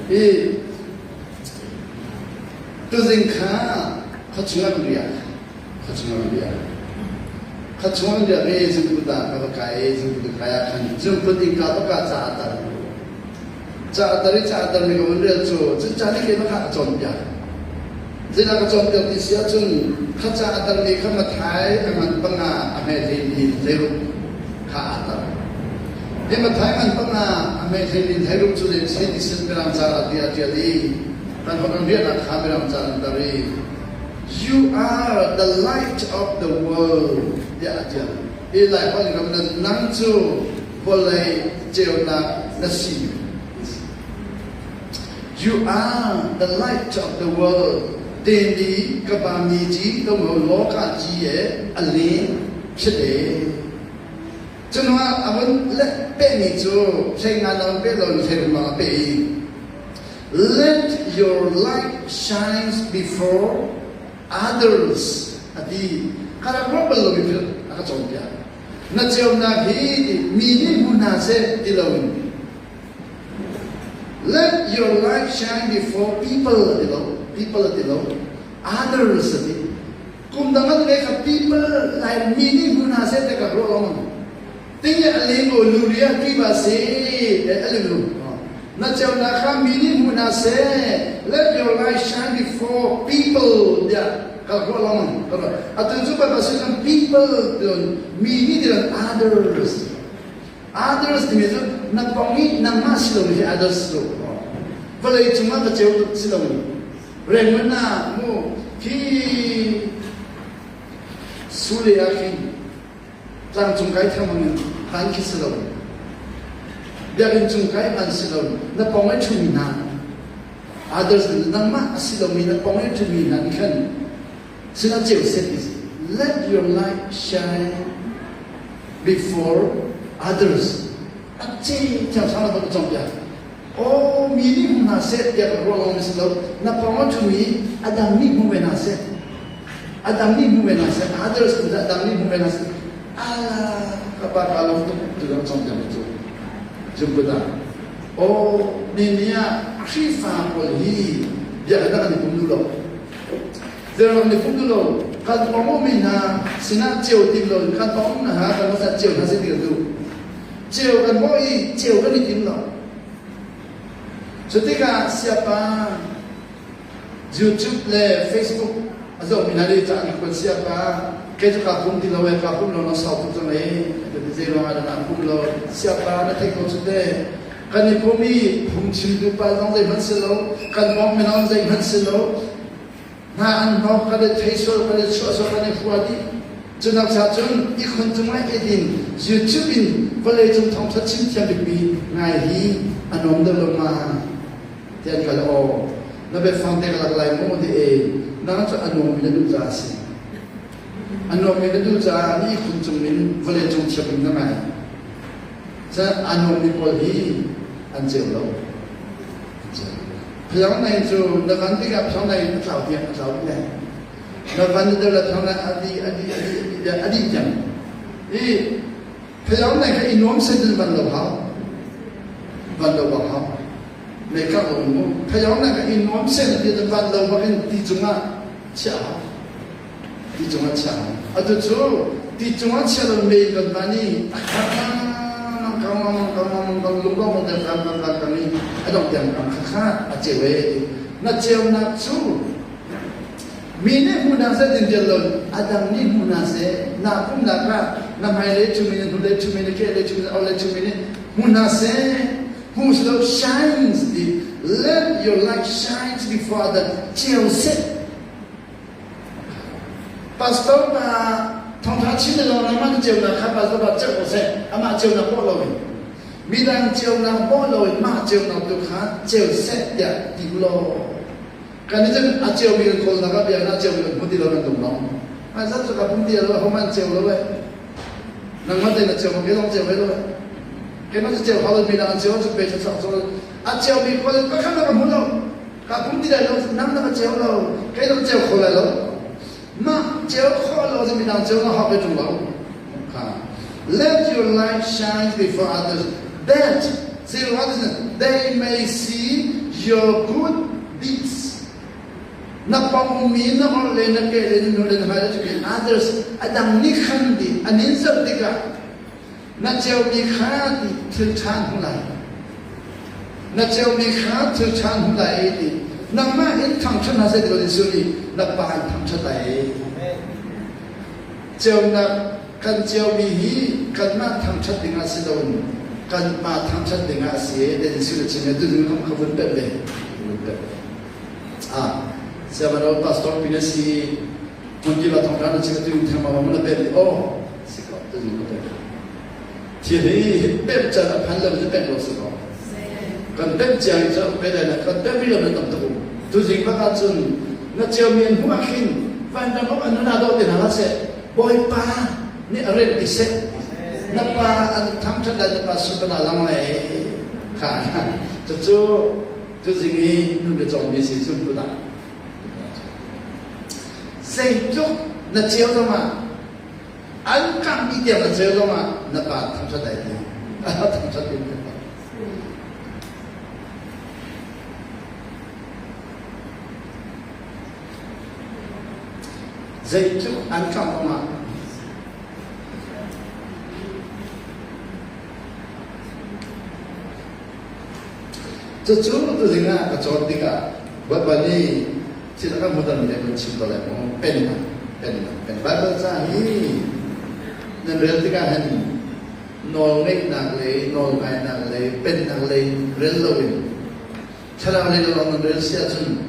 I tuzing kha khuachung ah kan riak. Khuachung ah kan riak. Khuachung ah kan riak i zungput ah ka va kai i zungput ka kai ah khan zungput innka bak ah ca a tar. Ca a tar i ca a tarmi ka vun rel cu cu ca nih keimah kha a cawnpiak. Zeidah ka cawnpiak ti si ahcun kha ca a tarmi kha Mathai a ngan panga a hme hleili hleiruk kha aa tar. Hi Mathai ngan panga a hme hleili hleiruk cu zei si ti sin Mirang ca ah ti a ṭial i kan va kan riahnak kha Mirang ca an tar i You are the light of the world tiah a ṭial. Hi Lai holh in kan nang cu vawlei ceunak na si. You are the light of the world. တင်ဒီကဘာမြေကြီးသို့မဟုတ်လောကကြီးရဲ့အလင်းဖြစ်တယ်ကျွန်တော်ကအဝန်လက်ပဲ့နေချို့ချိန်ငါလောင်ပဲ့လို့ချိန်မှာပဲ့ Let your light shines before others အဒီခါရဘဘလို့ပြအခါချုံပြ Na ceunak hi mi nih hmu hna seh ti loin Let your light shine before people a ti lo, people a ti lo, others a ti. Kum dang an ve kha people lai mi nih hmu hna seh ti ka ruah lo mang. Ting a ling o luria ti ba si a ling lu. Na ceunak kha mi nih hmu hna seh. Let your light shine before people tiah ka ruah lo mang. Atu cu ba si people ti mi nih ti others. Others timi cu na pong i nangmah si lomi hi others cu vawlei cungah ka ceu tuk si lomi rengman ah mu khi sule ah khin tlangcung kai thang in han khi si lo biakinn cung kai han si lo na pong i ṭhumi hna others nangmah a si lomi na pong i ṭhumi hna nih khan sinah ceu set is let your light shine before others. A ce thiang sang na cong piak. O mi nih hmu hna seh tiah ka ruah lawng si lo. Na pawng a ṭhumi a dang nih hmu ve hna seh. A dang nih hmu ve hna seh. Others a dang nih hmu ve hna seh. Ala ka pa ka lawm tuk tu dang cong piak cu. Jumputa. O ni ni ah Khrihfa pawl hi biakinn ah kan i pum duh lo. Zeram nih phung lo kan pawng mi hna sinah ceu tim lo kan pawng hna kan hmasa ceu hna si ti kan duh. Ceu kan bawh i ceu kan i tim lo. Cu tikah siapa YouTube le Facebook a zohmi hna nih caan kan siapa kei cu kaa pum ti lo e kaa pum lo na sau tuk cang e ka ti zei ruangah dah naa pum lo siapa na theih ko cu te kan i pum i phungchimtu pa zong zeihmanh si lo kan pawng mino zeihmanh si lo hna an hnawk kan i thei sual kan i chuah sual kan i hua dih cu nak cha cun ihkhun cungah i din YouTube in vawlei cung thawngtha chim thiam bikmi ngai hi a nuam deuh lo ma tian kal aw na biafang te ka lak lai mu ti e nang cu a nuam mi na duh caah si a nuam mi na duh caah ni ihkhun cung in vawlei cung thiam in na ngai a nuammi pawl hi an ceu lo. Phiang nei cu na van tikah phiang nei a tlau tiang a tlau dih Na van na deuh phiang nei a dih a dih a dih a dih tiang. I phiang nei kha i nuam sen in van lo hau. Van lo bak hau. Mei kangh lo mu. Phiang nei kha i nuam sen ti van lo bak in ti cungah chiah hau. Ti cungah chiah hau. Atu cu ti cungah chiah lo mei kan van i a kang kang kang kang kang lung kang kang kang kang kang kang i a dong tiang kang kha kha a ceu e na ceunak cu mi nih hmu hna seh din tial lo a dang nih hmu hna seh na pumnak ah na hmailei chumi na hnulei chumi na kehlei chumi na orhlei chumi nih hmu hna seh hmu si lo shines ti let your light shines before the ceu seh Pastor pa thawngtha chim le lawng amah ceunak kha pastor pa ceuh ko seh amah ceunak bawh loin midang ceunak bawh loin mah ceunak tu kha ceu seh tiah ti u law kan i cun a ceumi kan kawlnak ah bia na ceumi kan hmu ti lo nan tum lo mai zat cu ka pum ti lo homan ceu lo eh nangmah te na ceu ma ke zong ceu ve lo eh keimah cu ceu hau midang an ceu cu pe cu a ceumi kawl pakhat na ka hmu lo Ka pum ti lai lo, nang na ka ceu lo, kei na ka ceu kho lai lo. Mah ceu khawh lo cu midang ceu na hau ve ṭung lo. Kha. Let your light shine before others that they may see your good deeds. Na pawngmi na orh le na ke le na hnu le na hmai le cu others a dang nih khan di an in zoh tikah na ceumi kha ti thil ṭha an hmu lai. Na ceumi kha thil ṭha an hmu lai ti nangmah in thangṭhat hna seh ti Jesuh nih na pa in thangṭhat lai. Ceunak kan ceumi hi kanmah thangṭhat dingah si loin kan pa thangṭhat dingah a si e ti Jesuh nih a chim i tuzing kam kha vun pemh ve. Vun pemh. Ah, siangbawi pastor pin a si hmun kip ah thawngṭha na chim atu in thangma na pemh i aw si ko tuzing ka pemh. Thil hi pemh can a phan lo cu pemh lo si ko. Kan pemh cia i cu pe lai na kan pemh rih lo na tam tuk um. Tuzing bak ahcun na ceumi an hmuh ah khin vanram um an nuna dawh te hna hlah seh. Bawipa nih a remh ti seh. Na pa an thangṭhat lai na pa supana lang lai kha cucu tuzing i nu le cawngmi si cun put ah zeitluk na ceu zongah An kangh tiang na ceu zongah na pa thangṭhat ai ti. Thangṭhat in ka pa. Zeitluk an kangh zongah Cucu tuzing ah ka cawn tikah Bawipa nih thil a kan hmuhtermi le kan chim ko lai maw? Pennak, pennak, pen. Baibal ca hi nan rel tikah hin nawlngeihnak lei, nawlngainak lei, pennak lei rel loin thlarau lei lawng nan rel si ahcun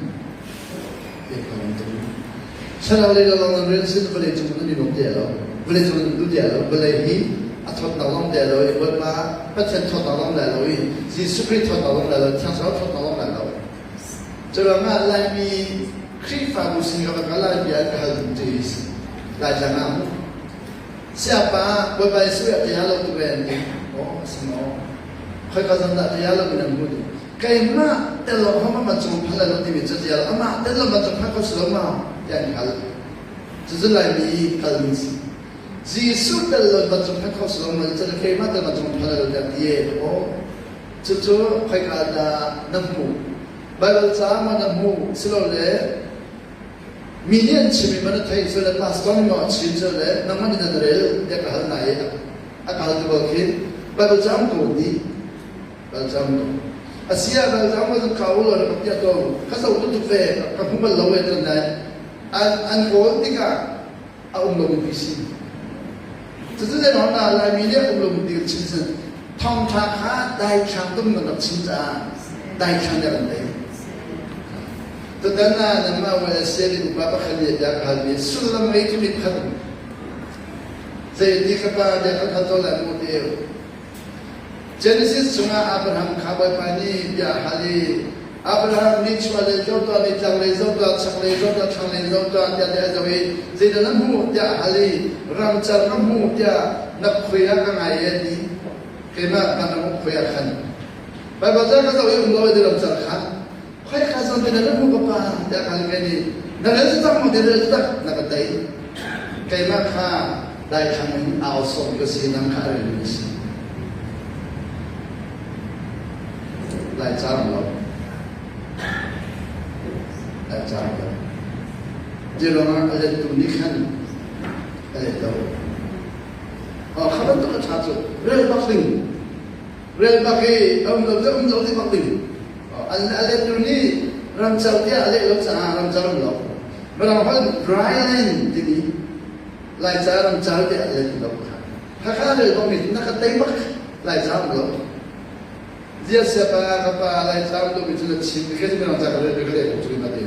Thlarau lei lawng nan rel si vawlei cung nan i nuam ti lo. Vawlei cung nan duh ti lo. Vawlei hi a thawtnak lawng ti lo i Bawipa Pathian thawtnak lawng lai lo i Jesuh Khrih thawtnak lawng lai lo, Thiang Thlarau thawtnak lawng lai lo. Curuangah Laimi Khrihfabu sin ka va kal ah bia an ka hal tuk ti Laitlang ah mu. Siapa Bawipa Jesuh a tia lo tu ve an ti. Oh, a si maw? Khoi ka zan dah tia lo mi nan hmu ti. Keimah tel lo hama man cung phal lo timi cu tia amah tel lo man cung phal ko si lo ma tiah an hal. Cucu Laimi kal mi si. Jesuh tel lo man cung phal kho si lo ma cucu keimah tel man cung phal lo tiah ti e. Oh, cucu khoika dah na hmuh? Baibal ca ma na hmuh silole mi nih an chim i ma na theih cu le pastor nih maw a chim cu le nangmah nih na rel tiah ka hal hna i a ka hal tu bal khi Baibal ca um ko dih Baibal ca um ko a si ah Baibal ca um ko ka u law na ka piah ko ka zoh tu tuk ve ka hmu bal lo e tan nai an an kawl tikah a um lomi pi si. Cucu zeiruang dah Laimi nih a um lomi ti kan chim cun thawngṭha kha daithlang tum kan rak chim caah daithlang nih a kan tei. Tutan ah nanmah YSA in upa pakhat nih bia ka halmi sullam ngei timi pakhat um. Zei ti ka pa bia kan hal tawn lai mu ti Genesis chungah Abraham kha Bawipa nih bia a hal i Abraham nih chuahlei zoh tuah, nitlaklei zoh tuah, chaklei zoh tuah, thlanglei zoh tuah tiah ti a zoh i zeidah na hmuh tiah a hal i ramcar ka hmuh tiah na khui ah ka ngai e ti keimah kan ram khui ah khan Baibal ca ka zoh i um lo i ramcar kha khoi kha zon te na hmuh ka pa tiah ka hal ve ni na rel cu tak maw ti rel cu tak na ka tei keimah kha daithlang in au sawm ka si nang kha a rel mi si Lai caang lo. Lai caang lo. Ti ruangah a lettu nih khan a let lo. Oh, kha bantuk a ṭha cu rel bak ding. Rel bak i a um lo te um lo ti bak ding. An a lettu nih ramcar tiah a leh lo caah ramcar um lo. Mirang holh dry land timi Laica ramcar tiah a let lo kha. Hakha rel bak mi na ka tei bak Laica um lo. Zia siapa ka pa Laica um lo mi cu na chim ke mirang ca ka rel ka leh ko cu ma te.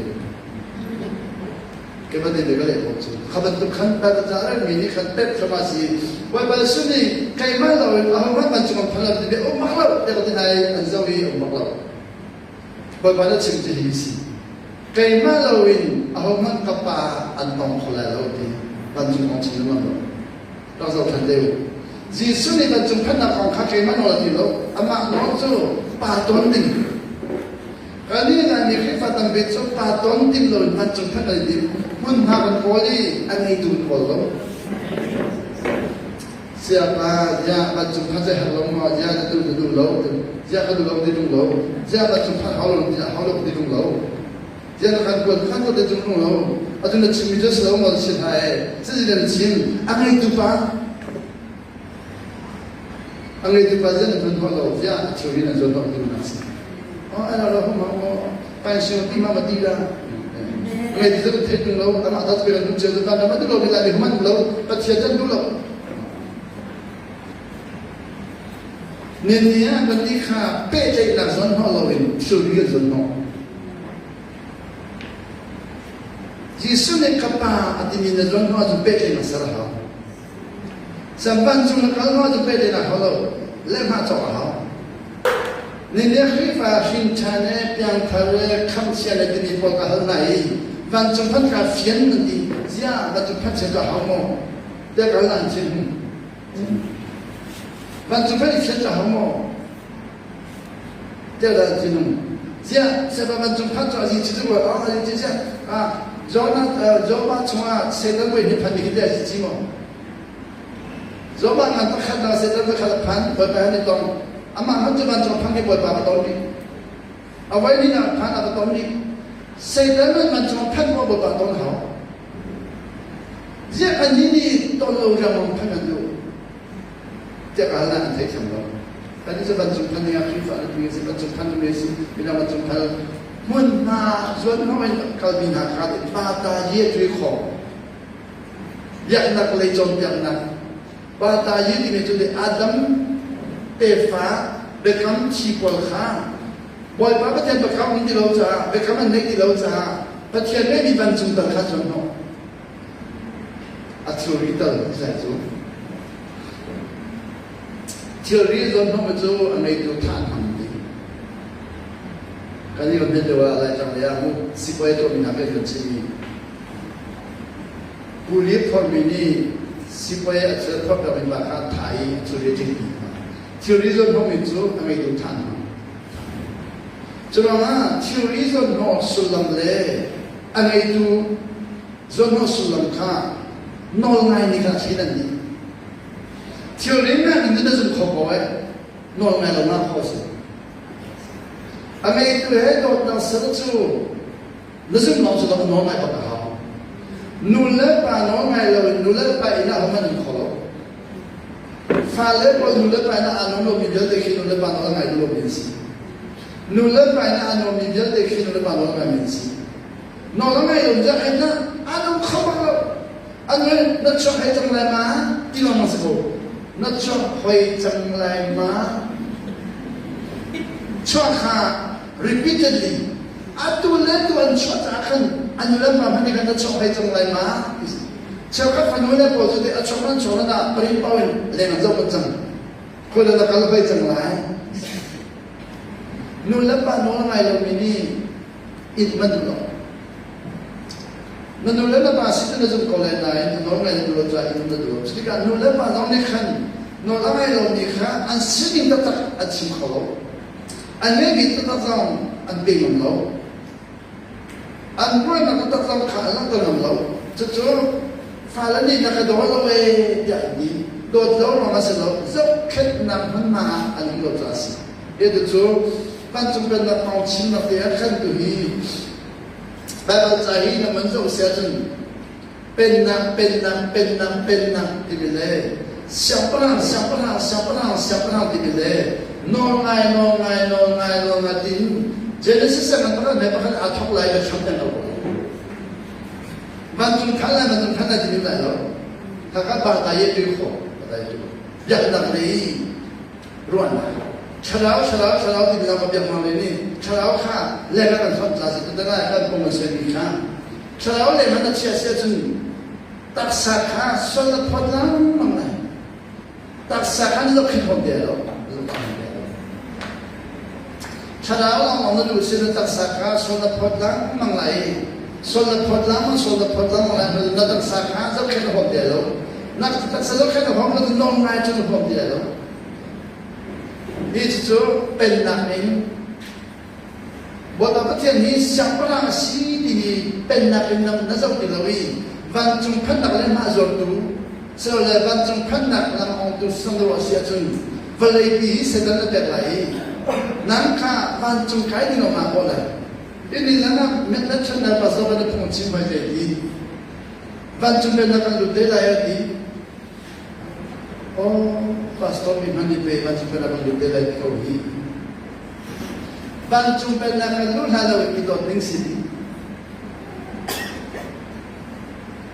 Ke ma te ka leh ko cu. Kha bantuk khan ta ca rel mi nih khan pet thama si. Baibal suni keimah lo in ahohmanh man cung an phan lo ti um bak lo te ka ti nai an zo i um bak lo. Bawipa na chim ti hi si. Keimah loin ahohmanh ka pa an tong kho lai lo ti vancung kong chim lengmang lo. Rak zoh ṭhan te u. Jesuh nih vancung phannak kong kha keimah nawl a ti lo. Amah nawl cu pa ton ding. Kan nih Laimi Khrihfa tampi cu pa ton tim loin vancung phanh kan i tim. Hmunhma kan kawl i a ngeitu kan kawl lo. Sayapa, ziah vancung phan zei har lo maw? Ziah na duh na duh lo? Ziah ka duh lo ti tung lo? Ziah vancung phan hau lo ti hau lo ti tung lo? Ziah na kan kuat kan kuat ti tung lo? Atu na chimmi cu si lo maw si hna e? Cuti na chim a ngeitu pa a ngeitu pa ziah na zuan khawh lo? Ziah a thilri na zuan khawh ti na si? Oh, ai lo ho ma pan si ti ma ma ti la. Ngei ti cu theih tung lo, amah ta pe kan duh cio ta ma duh lo mi lai mi hman lo, Pathian kan duh lo. Nin ni ah kan nih kha pehtlaihnak zawn hnawh loin thilri kan zawn hnawh. Jesuh nih ka pa a timi na zawn hnawh ahcun pehtlaihnak ser a hau. Sampan cung na kal hnawh ahcun pehtlaihnak hau lo, lehhmah cawk a hau. Nin ni Khrihfa hrin ṭhan le piangthar le khamhchia le timi pawl ka hal hna i vancung phanh ka fian nan ti. Ziah vancung phanh chian ka hau maw? Tiah ka hal hna an thin hung. Vancung phanh i fian ka hau maw? Tiah dah an thin hung. Ziah siapa vancung phanh cu a zi ci cu a zi ci ziah ah Jonah Jobah chungah Satan voi hnih phan mi khi tiah a zi ci maw? Jobah ngan pakhat dah Satan pakhat a phan Bawipa han i tong amah hmanh cu vancung phang hi Bawipa va ton dih a voi hnihnak phan a va ton dih Satan man vancung phanh maw Bawipa ton hau Ziah annih nih ton lo riangmang phanh an duh tiah ka hal an theithiam lo. Kan cu vancung phan dingah Khrihfa na timi si vancung phan ding si midang vancung phal hmunhma zuan hnawh in kalmi hna kha pa ta ye tui kho biaknak lei cawnpiaknak pa ta ye timi cu Adam tefa biakam thi pawl kha Bawipa Pathian biakam um ti lo caah biakam an neih ti lo caah Pathian ngeihmi vancung tal kha zuan hnawh a thilri tal sai cu thilri zuan hnawh cu a ngeitu thah an hmang ti kan i kan lio ah Laitlang lei ah mu sipuai tuahmi hna kan kan chimmi kuli phormi nih sipuai a thil phorh mi pa kha thah i a thilri a ṭingpi thilri zuan hnawhmi cu a ngeitu thah an hmang Curuangah thilri zawnhnawh sullam le a ngeitu zawnhnawh sullam kha nawl ngai nih kha a thleidan dih. Thilri nak in na zum kho ko eh, nawl ngai lo nak kho si. A ngeitu he dawtnak ser cu na zum lawng cu nawl ngai bak a hau. Nu le pa nawl ngai lo in nu le pa inn ah hman kho lo. Fale pawl nu le pa inn ah aa nuam lomi vialte khi nu le pa nawl a ngai duh lomi an si. Nu le pa inn ah aa nuammi vialte khi nu le pa nawl a ngaimi an si. Nawl a ngai lo cun na aa nuam kho bak lo. An na chuak hei cang lai ma ti lawng si ko. Na chuak hoi cang lai ma? Chuak kha repeatedly atu le tu an chuah caah khan an nu le pa hmanh nih khan na chuak hoi cang lai ma ti si. Cheukhat fanu le pawl cu a chuak nan chuak nan ah parin pau in leng an zoh mat cang. Khoi na kal hoi cang lai. Nu le pa nawl ngai lomi nih inn man duh lo. Na nu le na pa si cu na zumh ko lai nain a nawl ngai na lo caah inn na duh lo. Cutikah nu le pa zong nih khan nawl a ngai lomi kha an sining taktak an chim kho lo. An ngeihmi taktak zong an pe ngam lo. An ruahnak taktak zong kha an langhter ngam lo. Cucu fale nih na ka daw lo ee tiah an ti. Dawt lo ruang a si lo. Zohkhenhnak hmunhma ah an um lo caah a si. Hi cu vancung pennak kong chimnak te ah khan tu hi Baibal ca hi na man zoh si ahcun pennak, pennak, pennak, pennak timi le siangpahrang, siangpahrang, siangpahrang, siangpahrang timi le nawl ngai, nawl ngai, nawl ngai, nawl ngai tiin Genesis ah kan pakhat le pakhat aa thawk lai ka thlam peng lo. Vancung phan lai, vancung phan lai timi lai lo. Khakha ba ta ye tu kho, ba ta ye tu. Biaknak lei ruahnak. Thlarau, thlarau, thlarau timi zong ka biaknak lei nih thlarau kha leng ah kan hlonh ca si tu kan pong an suaimi kha Thlarau lei hmanh a chia si ahcun taksa kha sual na phawt lengmang lai. Taksa kha na zohkhenh hom te lo. Thlarau lawng na duh si na taksa kha sual na phawt lengmang lai. Sual na phawt lengmang, sual na phawt lengmang lai. Na taksa kha zohkhenh hom te lo. Na taksa zohkhenh hom na nawl ngai cu na hom te lo. Hi cu pennak in Bawipa Pathian hi siangpahrang a si timi pennak in na zoh ti lo i vancung phannak le mah zuartu Silole vancung phannak lam ongtu sandawh a si ahcun vawleipi hi Satan a pek lai i nang kha vancung kai ding awk naa kawh lai. Ini zan ah Metlatchannak pastor van i phung chim hoi te ti. Vancung pennak kan lut te lai a ti. Oh, pastor mi hmanh nih pe vancung pennak kan lut te lai ti ko hi. Vancung pennak kan luh hlan lo i dawt ding si ti.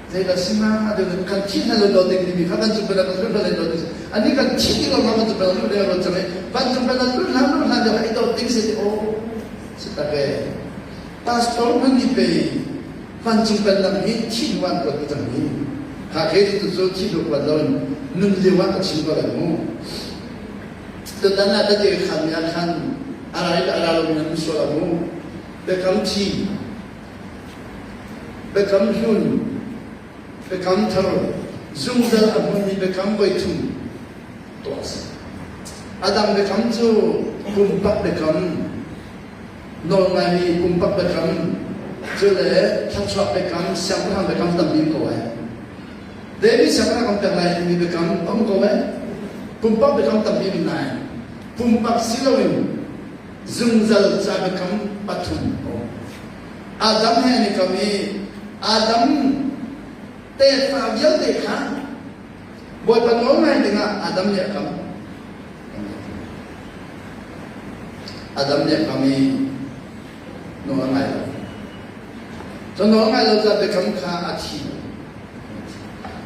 Zeidah si ma ding kan thi hna lo dawt ding timi kha vancung pennak kan lut hlan lo dawt ding si. Ani kan thi ding lo ma vancung pennak lut lo cang i vancung pennak lut hlan lut hlan i dawt ding si ti. Oh, Si tak e. Pastor hmanh nih pei vancung pennak hi thih hnu an kuat cang hi. Kha ke cu cu thih hnu kuat lo in nun lio ah ka chim ko lai mu. Tutan ah tete khan mi ah khan a ra i a ra lo mi nan sual ah mu. Biakam thi, biakam hlun, biakam thar, zungzal a hmunmi biakam voi thum tuah a si. A dang biakam cu pumpak biakam, nawlngaimi pumpak biakam, cu le thluachuah biakam, siangpahrang biakam tampi ko ai. David siangpahrang kan pek lai timi biakam um ko ai. Pumpak biakam tampi um nain pumpak si loin zungzal ca biakam pathum um. Adam he an i kam i Adam tefa vialte kha Bawipa nawl ngai dingah Adam nih a kam. Adam nih a kam i nawl a ngai lo. Cu nawl ngai lo ca biakam kha a thi.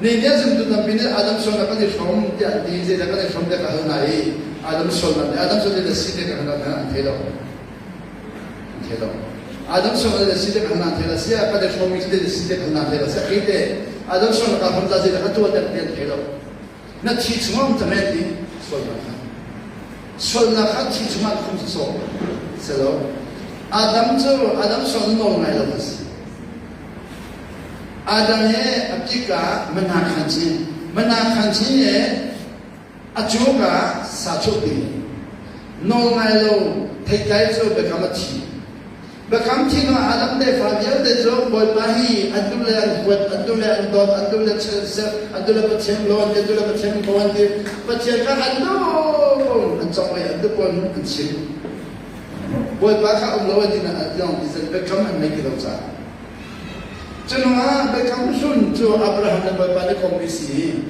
Ni nih zumtu tampi nih Adam sualnak kan i hrawm tiah an ti, zeidah kan i hrawm tiah ka hal hna i Adam sualnak nih Adam sualnak na si tiah ka hal hna an thei lo. An thei lo. Adam sualnak na si tiah ka hal hna an thei lo. Sia kan i hrawmmi cu na si tiah ka hal hna an thei lo. Sia kei te Adam sualnak kaa hrawm ta zeidah ka tuah tiah an thei lo. Na thi chungah um cang ti sualnak kha. Sualnak kha thi chungah khum sawsawh si lo. Adam cu Adam sual nawl ngai lo a si. Adam he a tika mana khan chin. Mana khan chin he A cungah sachuah ding nawlngai lo theitlai cu biakam a thi. Biakam thi hnuah Adam tefa vialte cu Bawipa hi an duh le an huat, an duh le an dawt, an duh le chiatserh, an duh le Pathian law an ti, an duh le Pathian ko an ti. Pathian kha an duh an cong i an duh pawl an chim. Bawipa kha um lo an ti an ti biakam an ngei ti lo caah. Cuhnuah biakam hlun cu Abraham le Bawipa nih kommi si.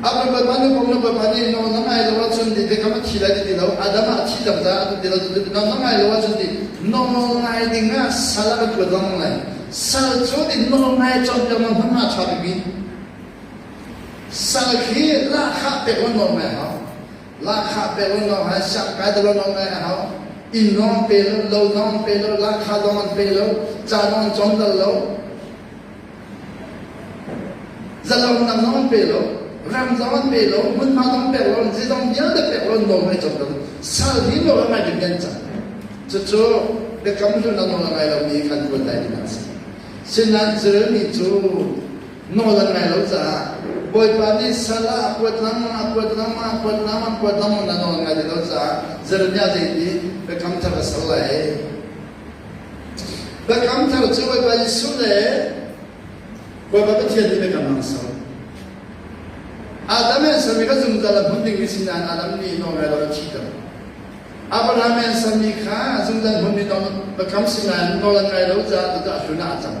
Abraham Bawipa nih kom le Bawipa nih nawl na ngai lo ahcun ti biakam a thi lai ti ti lo, Adam ah a thi cang caah ti lo, nawl na ngai lo ahcun ti nawl ngai ding ah sal a kan kuat lengmang lai. Sal cu ti nawl ngai cawnpiak na hmun a ṭha bikmi. Sal khi lahkhah pek lo nawl ngai hau. Lahkhah pe lo naw hai siang kai lo naw ngai a hau. Inn naw pe lo, lo naw pe lo, lahkhah zong an pe lo, ca naw an cawm dal lo. Zalongnak zong an pe lo, ram zong an pe lo, hmunhma zong pek lo, zeizong vialte pek lo nawl ngai cawm lo. Sal hi nawl a ngai ding an cang. Cucu biakam hlun a nawl a ngai lomi kan kuat lai ding a si. Sinain Israel mi cu nawl an ngai lo caah Bawipa nih sal ah a kuat lengmang, a kuat lengmang, a kuat lengmang, kuat lengmang na nawl ngai ti lo caah Jeremiah zei ti biakam thar a ser lai. Biakam thar cu Bawipa Jesuh le Bawipa Pathian nih biakam an ser. Adam he sermi kha zungzal a hmun dingmi si nain Adam nih nawl ngai lo a thiter. Abraham he an sermi kha zungzal hmunmi biakam si nain nawl an ngai lo caah cucu a hlun ah a cang.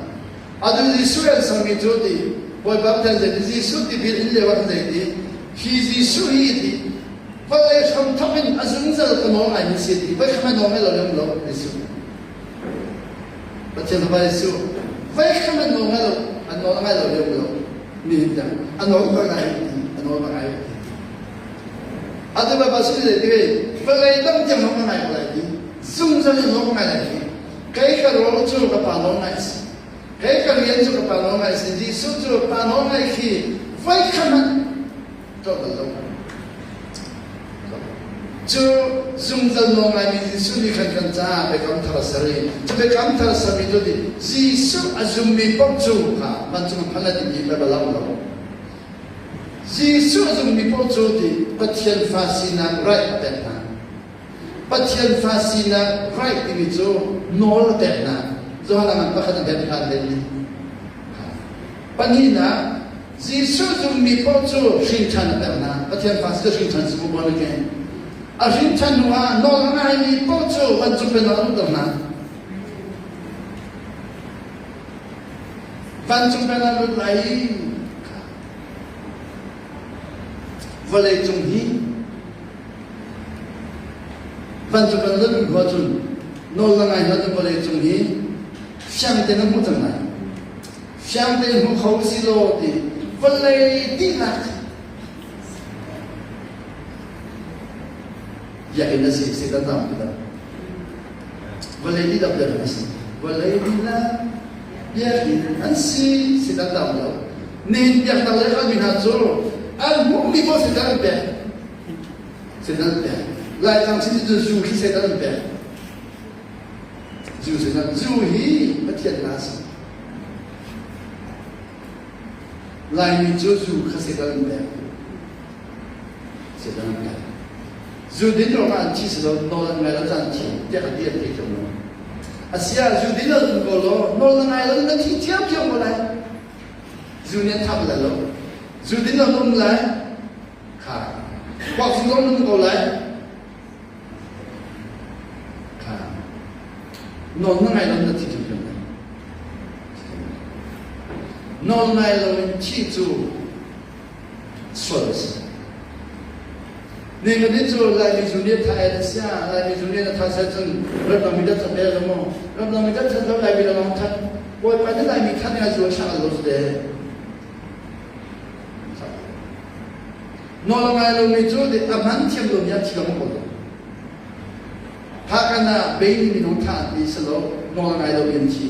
Atu Jesuh an sermi cu ti Bawipa Pathian zei ti Jesuh tipil in lio ah zei ti hi Jesuh hi ti vawlei hramthawk in a zungzal ka nawl ngaimi si ti voi khat nawl ngai lo le um lo Jesuh Pathian Fapa Jesuh voi khat nawl ngai lo an nawl ngai lo le um lo mi hin tiang a nawl ba ngai ti a nawl ba ngai ti atu Bawipa sin zei ti vawlei dang tiang nawl ngai ko lai ti zungzal in nawl ngai lai ti Kei ka rawl cu ka pa nawl ngaih a si. Kei ka rian cu ka pa nawl ngaih a si. Jesuh cu pa nawl ngaih khi voikhat hmanh tuah bal lo. Cu zungzal nawl ngaimi Jesuh nih khan kan caah biakam thar a ser i cu biakam thar a sermi cu ti Jesuh a zummi paoh cu kha vancung a phan a timi Baibal ah um lo. Jesuh a zummi paoh cu ti Pathian fa sinak right a pek hna. Pathian fa sinak right timi cu nawl a peknak Johan ah pakhat a pek hlan len ni. Pahnihnak. Jesuh zummi paoh cu hrin ṭhan a pek hna. Pathian fa si hrin ṭhan si mu born again. A hrin ṭhan hnu ah nawl a ngaimi paoh cu vancung pennak a luhter hna. Vancung pennak lut lai i vawlei cung hi vancung kan lut hnu ahcun nawl na ngai hnu ahcun vawlei cung hi fiang tein na hmuh cang lai. Fiang tein hmu kho si law ti vawlei dihlak biakinn a si Satan tam ti lo. Vawlei dihlak biakinn a si. Vawlei dihlak biakinn an si Satan tam lo. Nihin biaknak lei kalmi hna cu an hmuhmi paoh Satan an pek. Satan an pek. Laitlang sin cu zu khi Satan an pek. Zu Satan zu hi Pathian na si. Laimi cu zu kha Satan an pek. Satan an pek. Zu din ruangah an thi si lo, nawl an ngai lo caan thi tiah ka ti an ti thiam lo. Asia zu din lo um ko law, nawl na ngai lo na thi thiamthiam ko lai. Zu nih an thah lai lo. Zu din lo na um lai. Kha. Kuak zu zong na um ko lai. Kha. Nawl na ngai lo na thi thiamthiam lai. Nawl ngai lo in thi cu sual a si. Nihin cu Laimi zu nih tha el sia, Laimi zu nih na tha sel cun ramdang mi dat that ve lo maw? Ramdang mi dat that lo Laimi lawng that. Bawipa nih Laimi that ning a zu a hrang lo su de. Nawl a ngai lomi cu a hman thiam lomi a thi lo maw ko. Phakan ah bei minung tha ti si lo, nawl a ngai lomi an thi.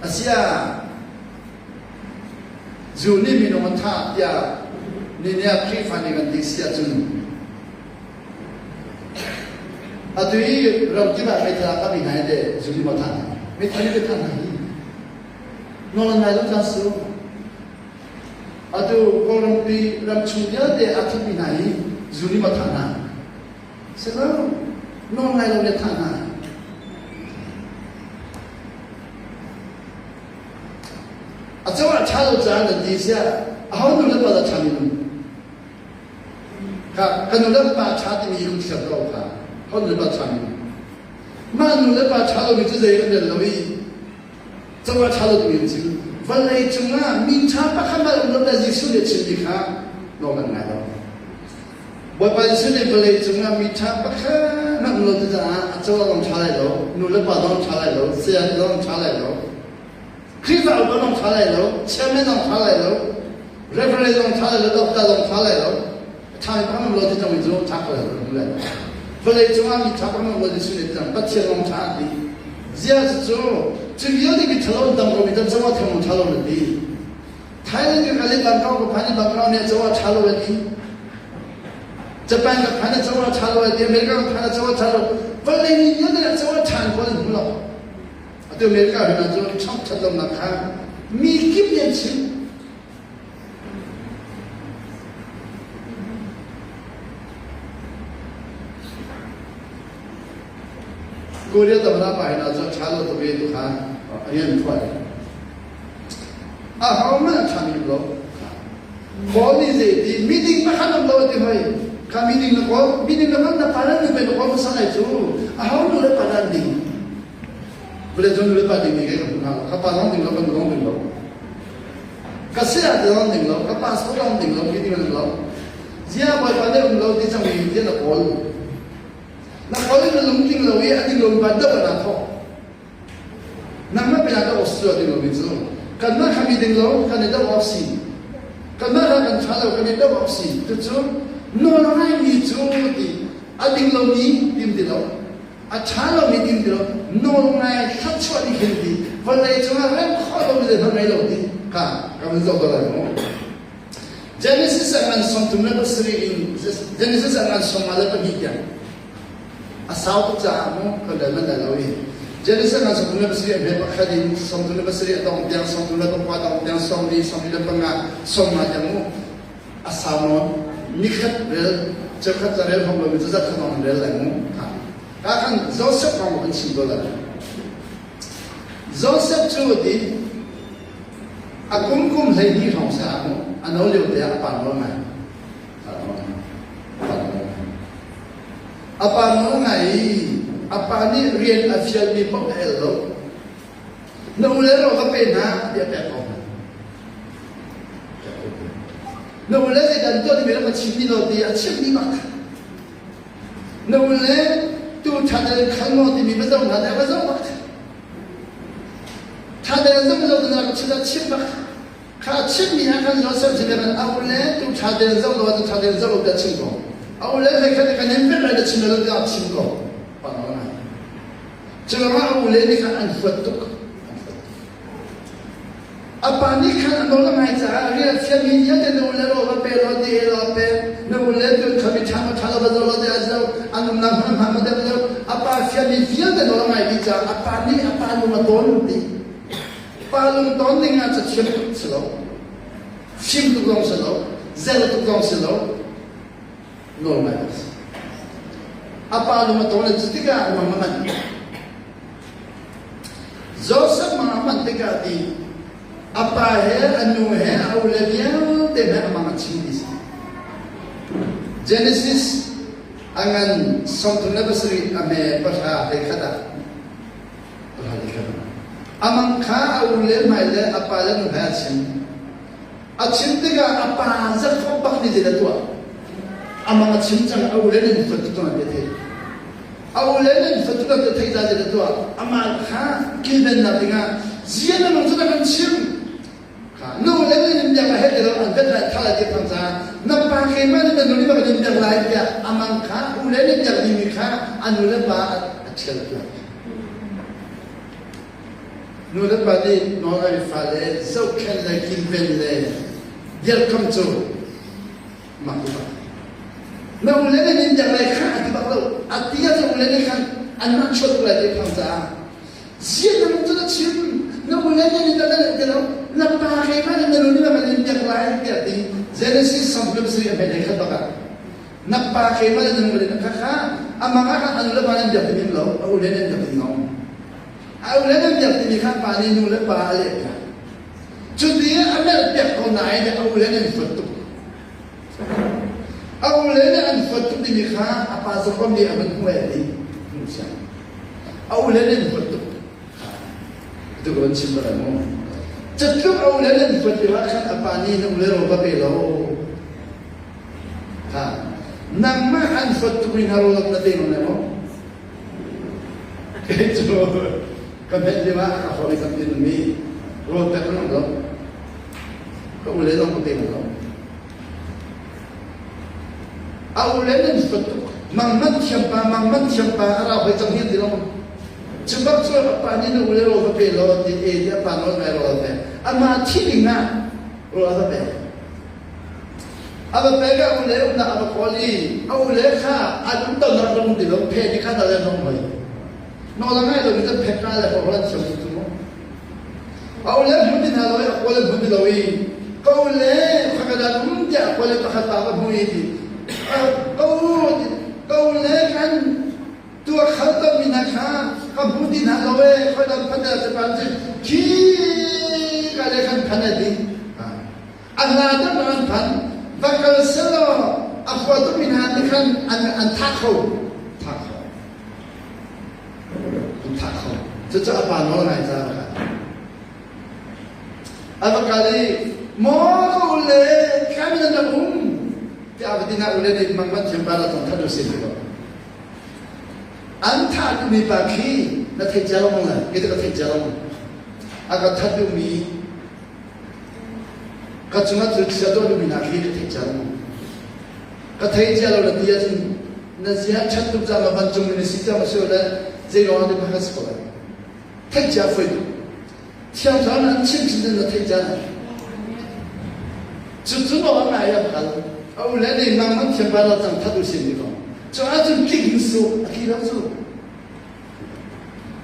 Asia zu nih minung an thah tiah ni ah Khrihfa nih kan ti si ahcun atu i ramkip ah meithal ah kap hna hi teh zu nih maw thah hna meithal nih thah hna hi nawl an ngai lo caan su atu Kawlrampi ramchung vialte a thatmi hna hi zu nih maw thah hna si lo nawl ngai lo le thah hna A cungah ṭha lo caah nan ti siah aho nu le pa dah ṭha mi Kha ka nu le pa ṭha timi hi kun thiam ko kha. Ho nu le pa ṭha mi Mah nu le pa ṭha lomi cu zei an rel lo i cungah ṭha lo timi an chim. Vawlei cungah mi ṭha pakhat hmanh um lo le Jesuh nih a chimmi kha nawl kan ngai lo. Bawipa Jesuh nih vawlei cungah mi ṭha pakhat hmanh um lo ti caah a cawh zong ṭha lai lo, nu le pa zong ṭha lai lo, saya zong ṭha lai lo, Khrihfa upa zong ṭha lai lo, chairman zong ṭha lai lo, referee zong ṭha lai lo, doctor zong ṭha lai lo, a ṭha mi pakhat um lo ti cang mi cu ṭha ko lai lo lai. Vawlei cungah mi ṭha pakhat um lo Jesuh nih cang Pathian zong ṭha an ti. Zia cu cu vialte mi ṭhalo an tam ko mi tam cawh theng ṭha lo na ti. Thailand ka kal i Bangkok ka phan i Bangkok nih a co ah ṭha lo a ti. Japan ka phan a co ah ṭha lo a ti. America ka phan a co ah ṭha lo. Vawlei mi vialte a co ah ṭhan ko an hmu lo. Atu America hna cu Trump ṭhat lonak kha mi kip nih an chim. Korea tamna pa hna cu ṭha lo tuk i tu kha rian phuan. Ahohmanh a ṭhami um lo. Kawl nih zeiti meeting pakhat um lo a ti hoi. Kha meeting na kawl, meeting na hman na pa nan nu pe na kawl hmasa lai cu. Aho nu le pa nan ding. Vawlei cung nu le pa ding ni kai ka hmu hna lo. Ka pa zong ding lo, ka nu zong ding lo. Ka saya te zong ding lo, ka pastor zong ding lo, meeting ding lo. Zia bawipa nih um lo ti cang mi tiah na kawl. Na kawl in na lungtling lo i a ding lo ban deuh na thawk. Nangmah pinah dah Australia ding lomi cu kanmah kha mi ding lo kan i doh awk si. Kanmah kha kan ṭha lo kan i doh awk si. Cucu nawl a ngaimi cu ti a ding lomi tim ti lo a ṭha lomi tim ti lo nawl ngai thluachuah nih khin ti vawlei cungah rem khawh lomi zeihmanh ngei lo ti kha ka vun zoh ko lai mu. Genesis a ngan 37 in Genesis a ngan 22 tiang A sau tuk caah mu kan rel manh lai lo i Genesis ngan 37 a hme pakhat in 37 a dong tiang 35 dong tiang 40 45 sawmnga tiang mu a sau nawn nikhat rel cheukhat ca rel hom lomi cu zat khat an rel lai mu ka khan Joseph kong kan chim ko lai Joseph cu ti. A kum kum 12 hrawng si ah mu a no lio te ah a pa nawl ngai. A pa nawl ngai i a pa nih rian a fialmi paoh a el lo. Na u le ro ka pe hna tiah pek ko hna. Na u le zeidah an tuah timi rak ka chim ti lo ti a chimmi bak. Na u le tu ṭhat in khal maw timi va zoh hna tiah va zoh bak. Ṭha tein zoh lo na ka chim a chim bak. Kha a chimmi ah khan Joseph cu nih a u le tu ṭha tein zoh lo ahcun ṭha tein zoh lo tiah chim ko. A u le hlei khat kan in pek lai na chim lo tiah chim ko. Pa ngai. Cu ruangah a u le nih khan an huat tuk. An huat tuk. A pa nih khan a nawl a ngai caah rian a fialmi vialte na u le rawl va pe law ti law a pek. Na u le tu kha mi ṭha ma ṭha lo va zoh law ti a zoh. An umnak hmun a hmaan ma deuh lo. A pa fialmi vialte nawl a ngai dih caah a pa nih a pa lung a tawn dih. Pa lung tawn ding ah cathiam tuk si lo. Fim tuk zong si lo. Zel tuk zong si lo. Nawl ngai a si. A pa lung a tawn cu tikah mang a manh. Joseph mang a manh tikah ti a pa he a nu he a ule vialte he a mang a chim ti si. Genesis a ngan 37 a me pahra hlei khat ah pahra hlei khat ah a mang kha a ule hmai le a pa le nu he a chim. A chim tikah a pa Jakob bak nih zeidah tuah? A mang a chim cang a ule nan fatu cang an thei. A ule nan fatu an thei ca zeidah tuah? Amah kha kilvennak dingah zia na mang cu na kan chim. Nu le nan in biak a he ti lo an vet lai tha lai ti phang caah na pa keimah nih na nu nih ma kan in biak lai tiah amang kha ule nih biak dingmi kha a nu le pa a ṭhial piak. Nu le pa nih nawl fale zohkhenh le kilven le dirhkamh cu mak ti bak. Na u le nan in biak lai kha a ti bak lo. A ti ahcun u le nih khan anmah chuah tuk lai ti phang caah ziah na lung cu na chim na u le nan in nan ti lo na pa keimah nih na nu nih kan in biak lai tiah ti Genesis 37 a hmeh khat bak ah na pa keimah nih na nu le na kha kha amang ah khan an le pa nan biak ti lo a u le nan biak ti lo A u le nan biak timi kha pa nih nu le pa a leh hna. Cuti a merh piak ko nain a u le nan fuat tuk. A u le nih an fuat tuk timi kha a pa Jakob nih a van hmuh ai ti. Hmuh siang. A u le nan fuat tuk. Atu ka van chim bal mu. Catluk a u le nan fuat lio ah khan a pa nih na u le rawl va pe lo. Ha. Nangmah an fuat tuk mi hna rawl na pe ngam lai maw? Kei cu ka hmet lio ah a hawi kan ti mi rawl pek kan lo. Ka u le zong ka pe lo. A u le nan fat tuk. Mang man thiam pa, mang man thiam pa, a ra hoi cang hi ti lo. Cu bak cu a pa nih na u le rawl va pe lo ti e ti a pa nawl ngai rawl a pe. Amah thi ding ah rawl a va pe. A va pek a ule umnak a va kawl i a ule kha an um tonnak ram ti lo phe ti kha dal an hong hoi. Nawl a ngai lo mi cu phek ra le hor an thiam tuk cu. A ule hmun ti hna lo i a kawl an hmun ti lo i ka ule khaka dan um tiah a kawl le pakhat pa va hmu i ti ka u ka ule kan tua khal ton mi hna kha ka hmu ti hna lo e khoi dang phan te pan ci khi ka le khan phan a ti A hla deuh an phan. Va kal selaw a khua tukmi hna nih khan an an thah kho. Thah kho. An thah kho. Cucu a pa nawl ngai caah a kal. A va kal i maw ka u le khan nan rak um tiah a va ti hna u le nih mang van thiam pa la tong that u si ti ko. An thah duhmi pa khi na theih cia lo maw le? Kei cu ka theih cia lo maw? A ka that duhmi Ka cungah thil chia tuah duhmi hna khi ka theih cia lo. Ka thei cia lo na ti ahcun na zia ṭhat tuk caah vancung mi na si cang a si le zei ruangah dah ka si ko lai. Theih cia foi tuk. Thiang Thlarau an chim chin na theih cia lai. Cucu maw a ngai a kal. A u le nei mang man thiam ba cang that u sin ni ko. Cu ahcun tlik hin su a tli lo cu.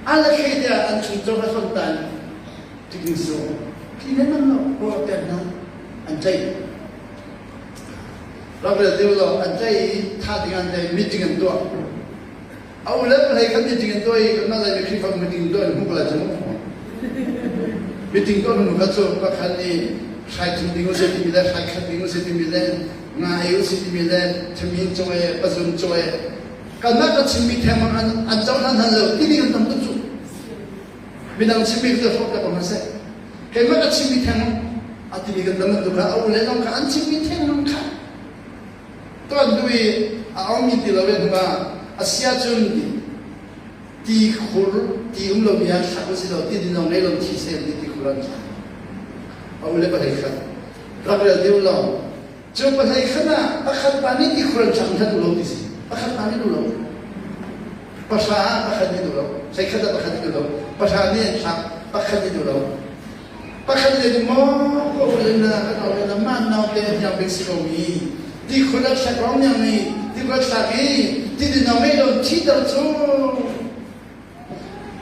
A la thei tiah an chung cu va hlonh tan. Tling su tli le man lo ruah pek hna an tlaih. Rak rel deuh lo an tlaih i tha ding an tlaih meeting an tuah. A u le palei khan meeting an tuah i kanmah lai mi Khrihfabu meeting tuah in hmuh ko lai cu mu. Meeting tuah hnu kha cu pakhat nih hrai thum ding usih timi le hrai khat ding usih timi le nga ei usih timi le thamin cawi pazun cawi kanmah ka chimmi thengmang an an cohlan hlan lo timi kan tam tuk cu. Midang chimmi cu hrawk ta ko hna seh. Keimah ka chimmi thengmang a timi kan tam bantuk kha a u le zong kha an chimmi thengmang kha tuan duh i a aumi ti lo in hnu ah a si ahcun ti khur ti um lomi ah thlak usih law ti din zong ngei lo thi seh ti ti khur an thlak. A u le pahlei khat rak rel deuh law cu pahlei khat ah pakhat pa nih ti khur an thlak hna duh lo ti si pakhat pa nih duh lo pahra ah pakhat nih duh lo hlei khat ah pakhat nih duh lo pahra nih an thlak pakhat nih duh lo pakhat nih maw ka u le na ka nau le na mah nau te hniang bik si ko mi ti khur an thlak rong niang nih ti khur thlak i ti din nau ngei lo thi ter cu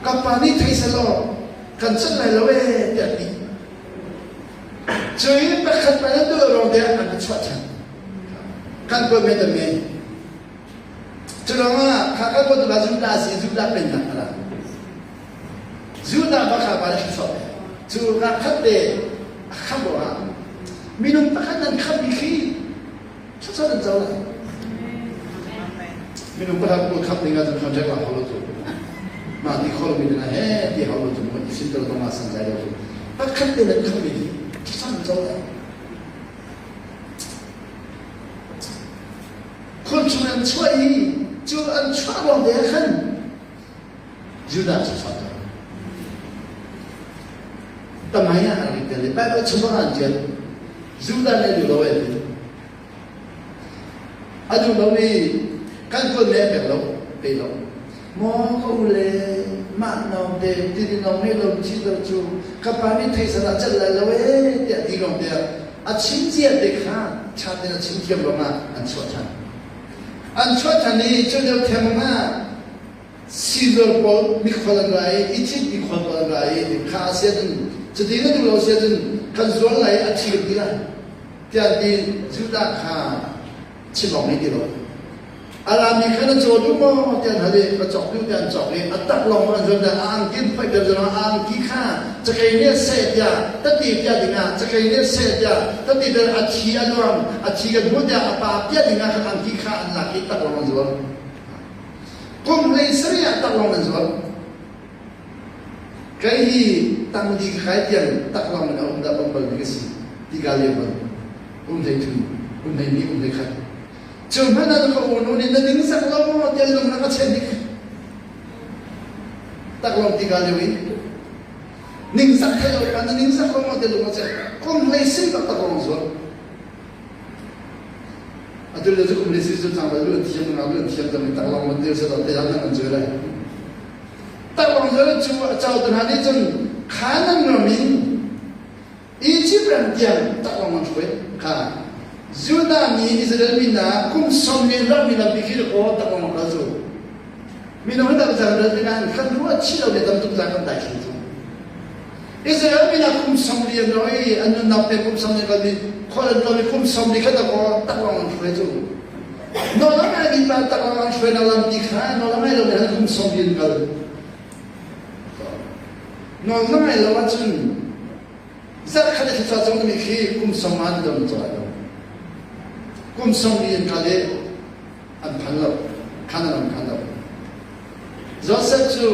ka pa nih thei selaw kan chanh lai lo ee tiah ti cu i pakhat pa nan duh lo rong te an ka chuah ṭhan kan kawi men men cu ruangah kha kan kawi tu Judah si Judah pennak a la Judah pa kha pa nih chuah cu ka khat te a khamh ruangah minung pakhat nan khamh mi khi Cucu an co lai. Minung pakhat pawl khap ding ahcun contract lak hau lo cu. Mah ti kho lomi ding ah he ti hau lo cu i sinter zong ah san lai lo cu. Pakhat te nan khapmi hi cucu an co lai. Khur chung an chuah i cu an chuah ruang te ah khan Judah cu chuah ko. Tamai ah an rak tel i Bible chung ah an ṭial. Judah nih a duh lo an ti. A duh lo i kan tuan le pek lo, pe lo. Maw ka u le mah naute tiri no ngei lo thi lo cu ka pa nih thei san ah celh lai lo ee tiah ti lawng tiah a chim cia te kha ṭha tein a chim thiam ruangah an chuah ṭhan. An chuah ṭhan i cu lio theng ah Sizor pawl mikhual an ra i Egypt mikhual pawl an ra i kha a si ahcun cuti na duh lo si ahcun kan zual lai i a thi kan ti lai tiah an ti. Judah kha chim awk ngei ti lo. A rami kha na caw duh maw tiah an hal i ka cawk duh tiah an cawk i a tak lawng an zual tiah a angki an phoih ter a angki kha cakei nih a seh tiah tati piah dingah cakei nih a seh tiah tati ber a thi a luang a thi kan hmuh tiah a pa piah dingah khan angki kha an lak i tak lawng an zual. Kum hlei sarih ah taklawng nan zual. Kei hi tangdi ka kai tiang taklawng in a um dah bang bal mi ka si. Ti ka lio bal. Um hlei thum, um hlei ni, um hlei khat. Cu hmanh ah ka unu nih na ning zak lo maw tiah lung na ka chen hnik. Taklawng ti ka lio i ning zak thai lo pa na ning zak lo maw tiah lung a chen. Kum hlei sin bak taklawng zual. Atu le cu kum le si cu cang lu an thiam nga lu an thiam cang taklong man te se te han an zui lai. Taklong zui cu a chau tu hna nih cun Khanan ram in Egypt ram tiang taklong an hruai kha Judah mi Israel mi hna kum som le ram mi lampi khi ko taklong kal cu minung hi dang cang ral tikah an khan ruah chih lo le tam tuk cang kan dai thlu cu Israel mi kum 40 an ro i an nunnak pek kum 40 kal mi khual an tlawm i kum 40 kha dakaw taklawng an hruai cu nawl a ngai mi pa taklawng an hruai na lampi kha nawl a ngai lo mi han kum 40 an kal nawl na ngai lo ahcun zarh khat a thluachuah cang mi khi kum 50 an dam caw lo kum 40 an kal i an phan lo khan an phan lo Joseph cu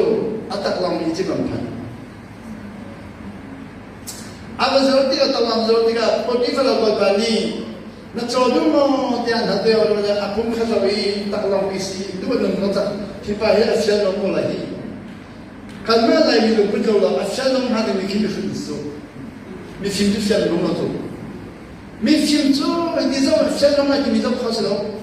a taklawng Egypt an phan A va zoh tikah tawam zoh tikah Potifar bawipa nih na caw duh maw tiah an hal te a pum kha lo i taklawng ki si duh a nung lo cang hi pa hi a fial lo ko lai hi kanmah Laimi lungput lo lo a fial lo hnga dingmi khi mihrut su mifim cu fial lung lo cu mifim cu hiti zoh fial lo lai timi zoh kho si lo.